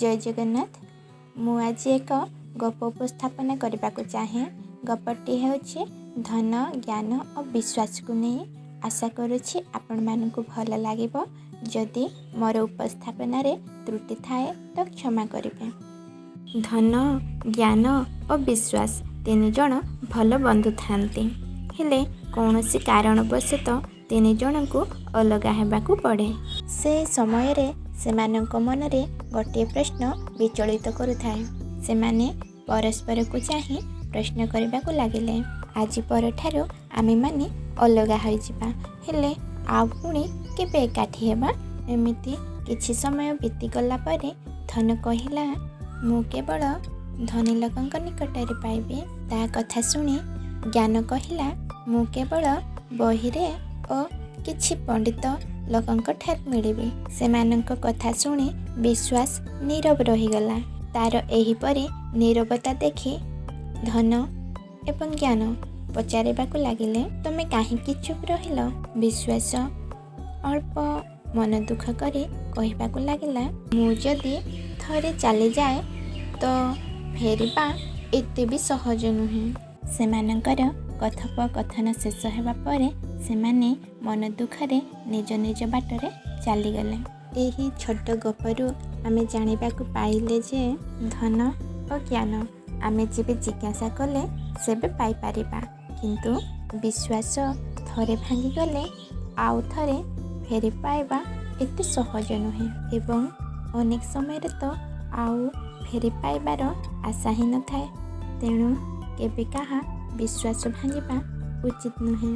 ଜୟ ଜଗନ୍ନାଥ। ମୁଁ ଆଜି ଏକ ଗପ ଉପସ୍ଥାପନା କରିବାକୁ ଚାହେଁ। ଗପଟି ହେଉଛି ଧନ, ଜ୍ଞାନ ଓ ବିଶ୍ୱାସକୁ ନେଇ। ଆଶା କରୁଛି ଆପଣମାନଙ୍କୁ ଭଲ ଲାଗିବ। ଯଦି ମୋର ଉପସ୍ଥାପନାରେ ତ୍ରୁଟି ଥାଏ ତ କ୍ଷମା କରିବେ। ଧନ, ଜ୍ଞାନ ଓ ବିଶ୍ୱାସ ତିନି ଜଣ ଭଲ ବନ୍ଧୁ ଥାଆନ୍ତି। ହେଲେ କୌଣସି କାରଣବଶତଃ ତିନି ଜଣଙ୍କୁ ଅଲଗା ହେବାକୁ ପଡ଼େ। ସେ ସମୟରେ ସେମାନଙ୍କ ମନରେ ଗୋଟିଏ ପ୍ରଶ୍ନ ବିଚଳିତ କରୁଥାଏ। ସେମାନେ ପରସ୍ପରକୁ ଚାହିଁ ପ୍ରଶ୍ନ କରିବାକୁ ଲାଗିଲେ, ଆଜି ପରଠାରୁ ଆମେମାନେ ଅଲଗା ହୋଇଯିବା, ହେଲେ ଆଉ ପୁଣି କେବେ ଏକାଠି ହେବା? ଏମିତି କିଛି ସମୟ ବିତିଗଲା ପରେ ଧନ କହିଲା, ମୁଁ କେବଳ ଧନୀ ଲୋକଙ୍କ ନିକଟରେ ପାଇବି। ତା କଥା ଶୁଣି ଜ୍ଞାନ କହିଲା, ମୁଁ କେବଳ ବହିରେ ଓ କିଛି ପଣ୍ଡିତ ଲୋକଙ୍କ ଠାରୁ ମିଳିବି। ସେମାନଙ୍କ କଥା ଶୁଣି ବିଶ୍ୱାସ ନୀରବ ରହିଗଲା। ତାର ଏହିପରି ନୀରବତା ଦେଖି ଧନ ଏବଂ ଜ୍ଞାନ ପଚାରିବାକୁ ଲାଗିଲେ, ତୁମେ କାହିଁକି ଚୁପ୍ ରହିଲ? ବିଶ୍ୱାସ ଅଳ୍ପ ମନ ଦୁଃଖ କରି କହିବାକୁ ଲାଗିଲା, ମୁଁ ଯଦି ଥରେ ଚାଲିଯାଏ ତ ଫେରିବା ଏତେ ବି ସହଜ ନୁହେଁ। ସେମାନଙ୍କର କଥୋପକଥନ ଶେଷ ହେବା ପରେ ସେମାନେ ମନ ଦୁଃଖରେ ନିଜ ନିଜ ବାଟରେ ଚାଲିଗଲେ। ଏହି ଛୋଟ ଗପରୁ ଆମେ ଜାଣିବାକୁ ପାଇଲେ ଯେ ଧନ ଓ ଜ୍ଞାନ ଆମେ ଯେବେ ଜିଜ୍ଞାସା କଲେ ସେବେ ପାଇପାରିବା, କିନ୍ତୁ ବିଶ୍ୱାସ ଥରେ ଭାଙ୍ଗିଗଲେ ଆଉ ଥରେ ଫେରି ପାଇବା ଏତେ ସହଜ ନୁହେଁ ଏବଂ ଅନେକ ସମୟରେ ତ ଆଉ ଫେରି ପାଇବାର ଆଶା ହିଁ ନଥାଏ। ତେଣୁ କେବେ କାହା ବିଶ୍ୱାସ ଭାଙ୍ଗିବା ଉଚିତ ନୁହେଁ।